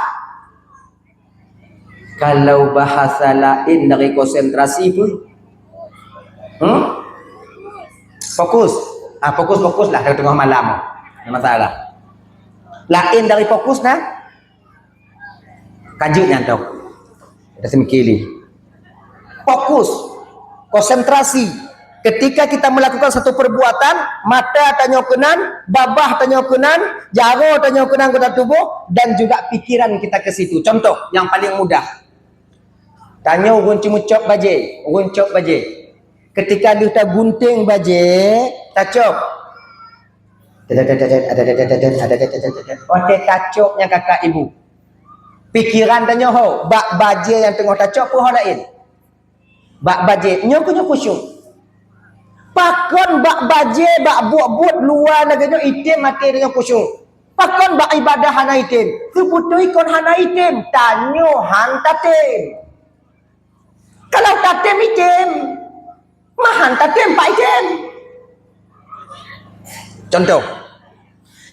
kalau bahasa laén dari konsentrasi peue? Hmm? Fokus. Ah, fokus, fokus lah, teungoh malam. Hana masalah. Laén dari fokus na? Ka jeuet nyan toh. Dah seumiké lé. fokus, konsentrasi. Ketika kita melakukan satu perbuatan, mata tanyoe keunan, babah tanyoe keunan, jaroe tanyoe keunan anggota tubuh, dan juga pikiran kita ke situ. Contoh yang paling mudah. Tanyoe ureuëng ceumeucop bajée, ureuëng cop bajée. Ketika lheueh tagunting bajée, tacop. Watée tacop nyang kakak ibu. Pikiran tanyoe ho, bak bajée nyang teungoh tacop peue ho laén. Bak bajée, nyoe keuh nyoe khusyuk. Pakon bak bajée, bak buet-buet luwa lagée nyoe item até tanyoe khusyuk. Pakon bak ibadah hana item. Teubeutôi kon hana item, tanyoe han tatem. Kalau tatem item, mah han tatem pak item. Contoh.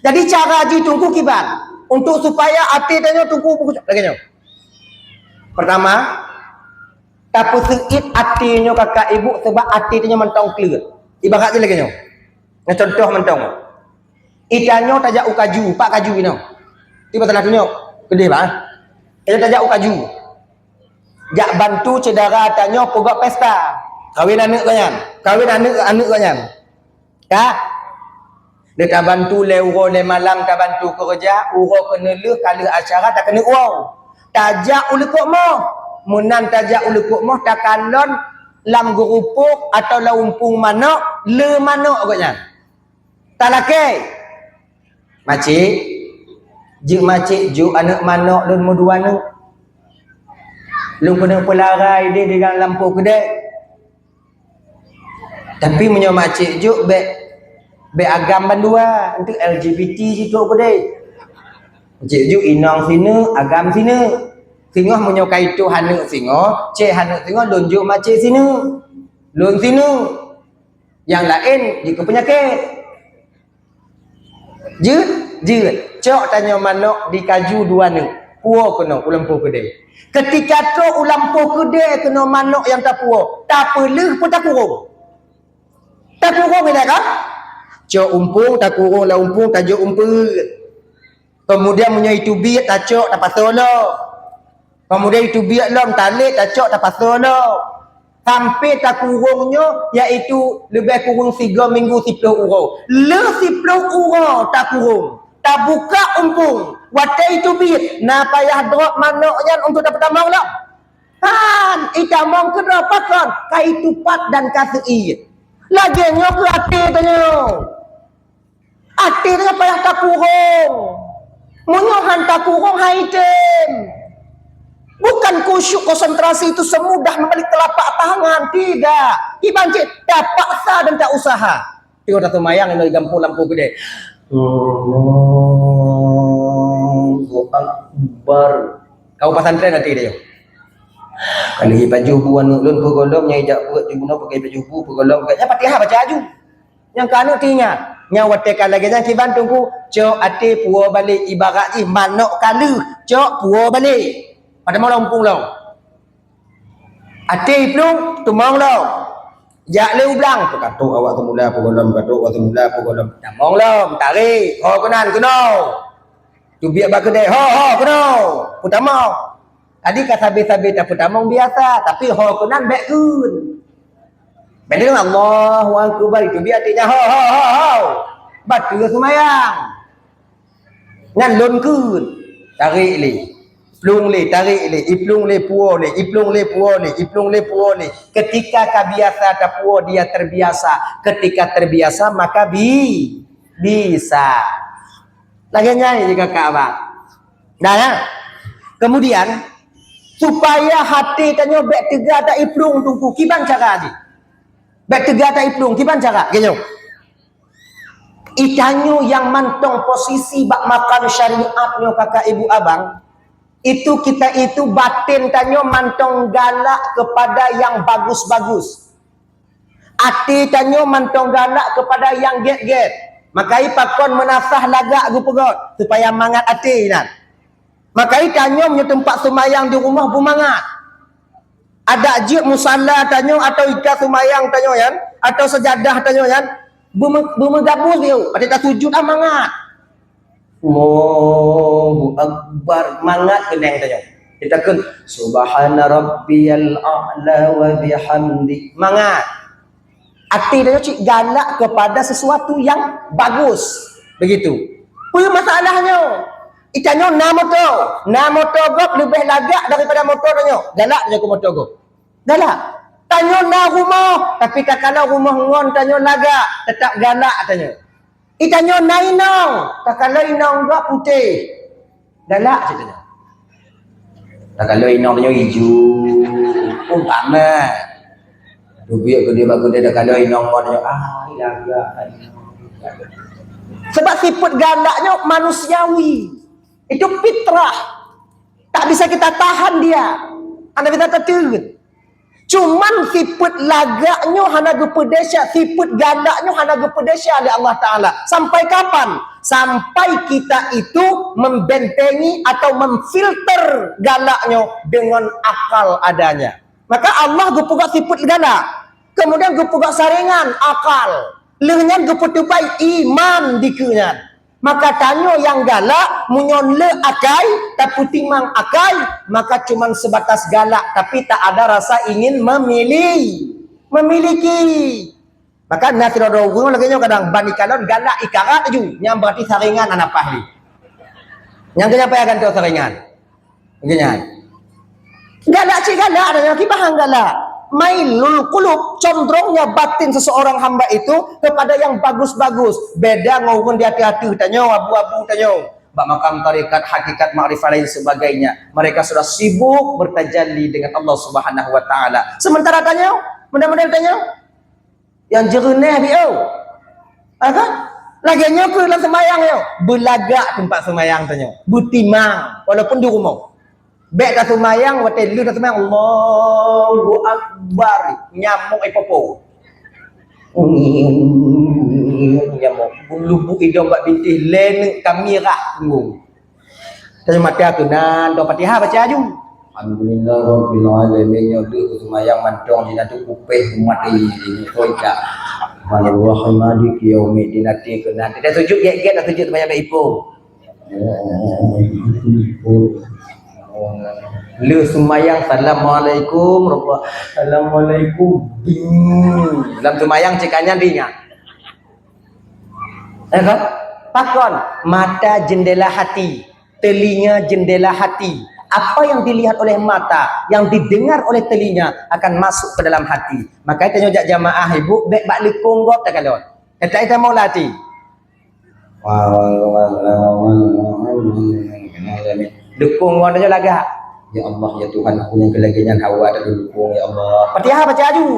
Jadi cara jih teungku kiban untuk supaya até tanyoe teungku beugeucok lagée nyoe. Pertama, tapeuseuit até nyoe kakak ibu sebab até tanyoe mantong kleuet. Ibarat jih lagée nyoe. Nyoe contoh mantong. Itanyoe tajak u kaju, pak kaju inoe. Tiba salah tunjuk. Keudeh bah. Itanyoe tajak u kaju. Jak bantu syedara tanyoe peugöt pesta. Kawin aneuëk gobnyan. Kawin aneuëk aneuëk gobnyan. Ka? Lé tabantu lé uroe lé malam tabantu keureuja, uroe keuneulheueh ka lheueh acara takeuneuk woe. Tajak u likot moh. Meunan tajak u likot moh takalon lam geurupok atau lam umpung manok, le manok gobnyan. Talakée. Macik, jeuet macik jok aneuëk manok lôn meudua neuk. Lôn keuneuk peularai deh di dalam lampôh keudée. Tapi meunyoe macik jok bék, bék agam bandua, untuk L G B T jitôk keudée. Macik jok inong sineuk, agam sineuk. Singoh meunyoe ka itôh aneuk singoh, céh aneuk singoh lôn jok macik sineuk. Lôn sineuk. Nyang laén jikeu peunyakét. Jeuet, jeuet. Cok tanyoe manok di kaju dua neuk. Puwoe keunoe u lampôh keudée. Keutika trok u lampôh keudée keunoe manok nyang tapuwoe, tapeuleueh peue takurong? Takurong ilée ka? Cok umpung, takurong lam umpung, tajok umpeuet. Keumudian meunyoe iteubiet, tacok, tapasoe lom. Keumudian iteubiet lom, talét, tacok, tapasoe lom. Sampai takurong nyoe, yaitu leubeh kureueng sigoe minggu siploh uroe. Lheueh siploh uroe takurong, tabuka umpung, watée iteubiet, na payah drob manok nyan untuk tapeutamong lom? Han, itamong keudroe pakon, ka itupat dan ka seuiet. Lagée nyoe keuh até tanyoe. Até tanyoe payah takurong. Meunyoe han takurong, han item. Bukan khusyuk konsentrasi itu semudah membalik telapak tangan. Tidak. Iban cit tapaksa dan tak usaha. Tengok dah semayang yang gampang lampu gede. Allahu Akbar. Kau pesantren nanti dia. Kalau baju bu aneuk lôn peugolom nyai jak buet ju bunoe pakai baju bu peugolom kat nya Fatihah baca aju. Nyang ka aneuk teuingat, nyang watée ka lagée nyan kiban teungku, cok até puwoe balek ibarat jih manok ka lheueh, cok puwoe balek. Pada malam pulang. Até iplueng, teumong lom. Jak lé u blang, peukatok awak teumula peugolom, katok awak teumula peugolom. Tamong lom, tarek, ho keunan keunoe. Teubiet bak keudée, ho, ho, keunoe. Peutamong. Tadi ka sabe-sabe tapeutamong biasa, tapi ho keunan bék kheun. Bék deungon Allahu Akbar, itu biasa nyan ho, ho, ho, ho. Bateue seumayang. Nyan lôn kheun. Tarek lé. Plueng lé, tarek lé, iplueng lé, puwoe lé, iplueng lé, puwoe lé, iplueng lé, puwoe lé. Ketika ka biasa tapuwoe, dia terbiasa. Ketika terbiasa, maka bi-, bisa. Lagée nyan jih kakak abang. Nah, ya. Kemudian, supaya até tanyoe bék teuga taiplueng teungku, kiban cara jih. Bék teuga taiplueng, kiban cara? Lagée nyoe. Itanyoe nyang mantong posisi bak makam syariat nyoe kakak ibu abang, itu kita itu batin tanyoe mantong galak kepada yang bagus-bagus. Até tanyoe mantong galak kepada nyang gét-gét. Makai pakon meunasah lagak geupeugét supaya mangat até nyan. Makai tanyoe meunyoe teumpat seumayang di rumoh beumangat. Adak jeuet musala tanyoe atau ika seumayang tanyoe nyan atau sajadah tanyoe nyan beume-, beumeugabus yôh, watée tasujut ah mangat. Allahu Akbar, mangat keuneng tanyoe. Kita kan, "Subhana rabbiyal a'la wa bihamdi." Mangat. Até tanyoe cit galak kepada sesuatu yang bagus. Begitu. Peue masalahnya? Itanyoe na moto, na moto gob leubeh lagak daripada moto tanyoe. Galak tanyoe keu moto gob. Galak. Tanyoe na rumoh, tapi takalon rumoh ngon tanyoe lagak, tetap galak tanyoe. Itanyoe na inong, takalon inong gob putéh. Galak cit tanyoe. Takalon inong tanyoe ijo, umpama. Dubiek keudeh bak keudeh takalon inong gob tanyoe, ah, lagak. Sebab sifat galak nyoe manusiawi. Itu fitrah. Tak bisa kita tahan dia. Hana bisa tateun. Cuman sifat lagak nyoe hana geupeudesya, sifat galak nyoe hana geupeudesya lé Allah Taala. Sampai kapan? Sampai kita itu membentengi atau memfilter galak nyoe dengan akal adanya. Maka Allah geupeugah sifat galak, kemudian geupeugah saringan akal, lheueh nyan geupeuteubai iman dikeue nyan. Maka tanyoe nyang galak, meunyoe le akai, tapeutimang akai, maka cuman sebatas galak, tapi tak ada rasa ingin memilih, memiliki. Maka na sidroe-droe ureueng lagèe nyoe kadang ban ikalon galak ikarat laju, nyan berarti saringan hana paih lé. Nyang keu nyan payah gantoe saringan. Lagèe nyan. Galak cit galak, ada nyang kiban galak. Mailul qulub, condrongnya batin seseorang hamba itu kepada yang bagus-bagus. Beda ngon ureueng di ateueh-ateueh tanyoe, abu-abu tanyoe. Bak makam tarekat, hakikat, makrifah lain sebagainya. Mereka sudah sibuk bertajalli dengan Allah Subhanahu wa Taala. Sementara tanyoe, mudah-mudahan tanyoe, nyang jeureuneh biôh. Ha kan? Lagèe nyoe keuh lam seumayang nyoe. Beulagak teumpat seumayang tanyoe. Beutimang, walaupun di rumoh. Bèk taseumayang, watèe lheueh taseumayang, Allahu Akbar. Nyamok ipopo. Nyamok. Lubuk idong bak bintéh, lé neuk ka mirah punggong. Tanyoe mata keunan, doa Fatihah baca aju. Alhamdulillah rabbil alamin, nyoe deuh seumayang mantong, jihnyan teuk kupéh umat ini, ini koi tak. Rahmanirrahim, maliki yaumiddin, até keunan. Tidak sujud gét-gét, dah sujud seumayang dah ipo. Le seumayang, assalamualaikum, Rabbah. Assalamualaikum. Bing. Dalam seumayang cek nyan ringan. Ya kan? Pakon? Mata jendela hati, telinga jendela hati. Apa yang dilihat oleh mata, yang didengar oleh telinga akan masuk ke dalam hati. Makanya tanyoe jak jamaah ibu, bèk bak leukong gob takalon. Kata kita mau latih. Leukong gob tanyoe lagak. Ya Allah, ya Tuhan, aku nyang keu lagèe nyan hawa that leukong, ya Allah. Fatihah baca aju.